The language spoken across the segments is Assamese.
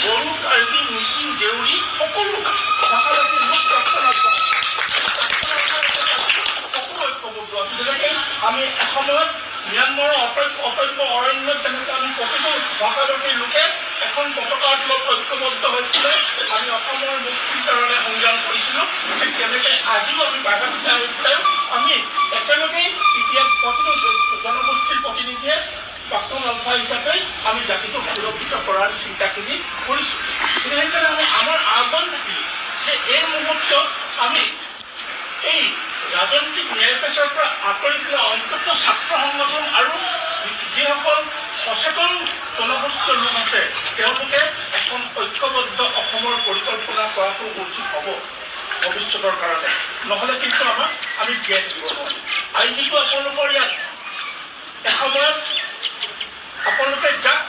বড়ো, কাৰ্বি, মিচিং, দেউৰী সকলো ভাষা ভাষীৰ লোক প্ৰাক্তন আলফা, সকলো ঐক্যবদ্ধ আছো। যেনেকৈ আমি এসময়ত ম্যানমাৰৰ অটব্য অটব্য অৰণ্যত যেনেকৈ আমি প্ৰতিটো ভাষা ভাষীৰ লোকে এখন পতাকাৰ তলত ঐক্যবদ্ধ হৈ পেলাই আমি অসমৰ মুক্তিৰ কাৰণে সংগ্ৰাম কৰিছিলোঁ, ঠিক তেনেকৈ আজিও আমি বাঘাপিতা আহি পেলাইও আমি একেলগেই এতিয়া প্ৰতিটো জনগোষ্ঠীৰ প্ৰতিনিধিয়ে প্ৰাক্তন আলফা হিচাপে আমি জাতিটোক সুৰক্ষিত কৰাৰ চিন্তাখিনি কৰিছোঁ। গতিকে সেইকাৰণে আমি আমাৰ আহ্বান থাকিল যে এই মুহূৰ্তত আমি এই ৰাজনৈতিক ন্যায় পেচাৰ পৰা আঁতৰি পেলাই অন্ততঃ ছাত্ৰ সংগঠন আৰু যিসকল সচেতন জনগোষ্ঠীয় লোক আছে, তেওঁলোকে এখন ঐক্যবদ্ধ অসমৰ পৰিকল্পনা কৰাটো উচিত হ'ব ভৱিষ্যতৰ কাৰণে। নহ'লে কিন্তু আমাক আমি জীয়াই থাকিব নোৱাৰিম। আৰু যিটো আপোনালোকৰ ইয়াত এসময়ত আপোনালোকে যাক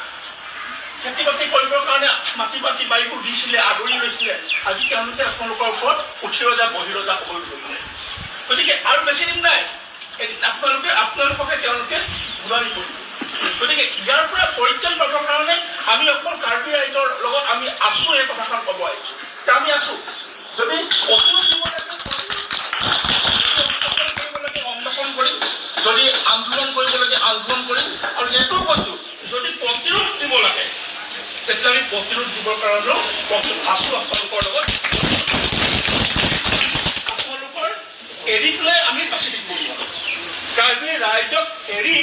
খেতি বাতি কৰিবৰ কাৰণে মাটি বাতি বাৰীবোৰ দিছিলে, আদৰি লৈছিলে, আজি তেওঁলোকে আপোনালোকৰ ওপৰত উঠি ৰজা বহি ৰজা হ'বলৈ ল'লে। গতিকে আৰু বেছি দিন নাই, এদিন আপোনালোককে তেওঁলোকে গোলামী কৰিব। গতিকে ইয়াৰ পৰা পৰিত্ৰাণ পাবৰ কাৰণে আমি অকল কাৰ্বি ৰাইজৰ লগত আমি আছো, এই কথাষাৰ ক'ব আহিছোঁ যে আমি আছো। যদি প্ৰতিৰোধ দিব লাগে, অংশগ্ৰহণ কৰিব লাগে, অংশগ্ৰহণ কৰিম। যদি আন্দোলন কৰিব লাগে, আন্দোলন কৰিম। আৰু এইটোও কৈছোঁ, যদি প্ৰতিৰোধ দিব লাগে, তেতিয়া আমি প্ৰতিৰোধ দিবৰ কাৰণেও প্ৰস্তুত আছো আপোনালোকৰ লগত। আপোনালোকৰ এৰি পেলাই আমি বাচি থাকিব নোৱাৰোঁ। কাৰ্বি ৰাইজক এৰি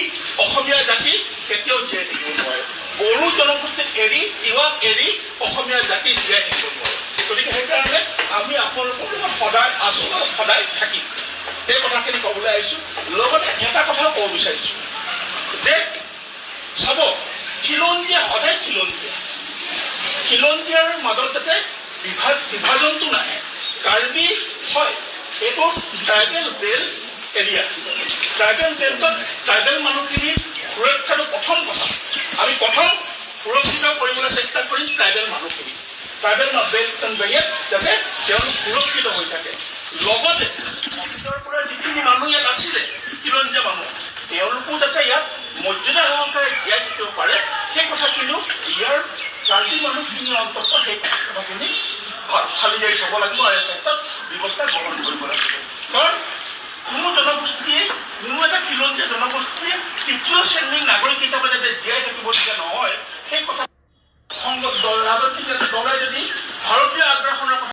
অসমীয়া জাতি কেতিয়াও জীয়াই থাকিব নোৱাৰে। বড়ো জনগোষ্ঠীক এৰি, তিৱাক এৰি অসমীয়া জাতি জীয়াই থাকিব নোৱাৰে। গতিকে সেইকাৰণে আমি আপোনালোকৰ লগত সদায় আছোঁ আৰু সদায় থাকিম, এই কথাখিনি ক'বলৈ আহিছোঁ। লগতে এটা কথাও ক'ব বিচাৰিছোঁ যে চাব, খিলঞ্জীয়া সদায় খিলঞ্জীয়া। খিলঞ্জীয়াৰ মাজত যাতে বিভাজনটো নাহে। কাৰ্বি হয়, এইটো ট্ৰাইবেল বেল্ট এৰিয়া। ট্ৰাইবেল বেল্টত ট্ৰাইবেল মানুহখিনিৰ সুৰক্ষাটো প্ৰথম কথা। আমি প্ৰথম সুৰক্ষিত কৰিবলৈ চেষ্টা কৰিম ট্ৰাইবেল মানুহখিনি, ট্ৰাইবেল বেল্ট এৰিয়াত যাতে তেওঁলোক সুৰক্ষিত হৈ থাকে। লগতে অতীতৰ পৰা যিখিনি মানুহ ইয়াত আছিলে, খিলঞ্জীয়া মানুহ, তেওঁলোকো যাতে ইয়াত মৰ্যাদা সহকাৰে জীয়াই থাকিব পাৰে, সেই কথাখিনিও ইয়াৰ কাৰ্বি মানুহখিনিয়ে অন্ততঃ সেই কথাখিনি চালি জাৰি চাব লাগিব আৰু এই ক্ষেত্ৰত ব্যৱস্থা গ্ৰহণ কৰিব লাগিব। কাৰণ কোনো জনগোষ্ঠীয়ে, কোনো এটা খিলঞ্জীয়া জনগোষ্ঠীয়ে তৃতীয় শ্ৰেণীৰ নাগৰিক হিচাপে যাতে জীয়াই থাকিবলগীয়া নহয়, সেই কথা সংগ ৰাজনৈতিক যাতে দলে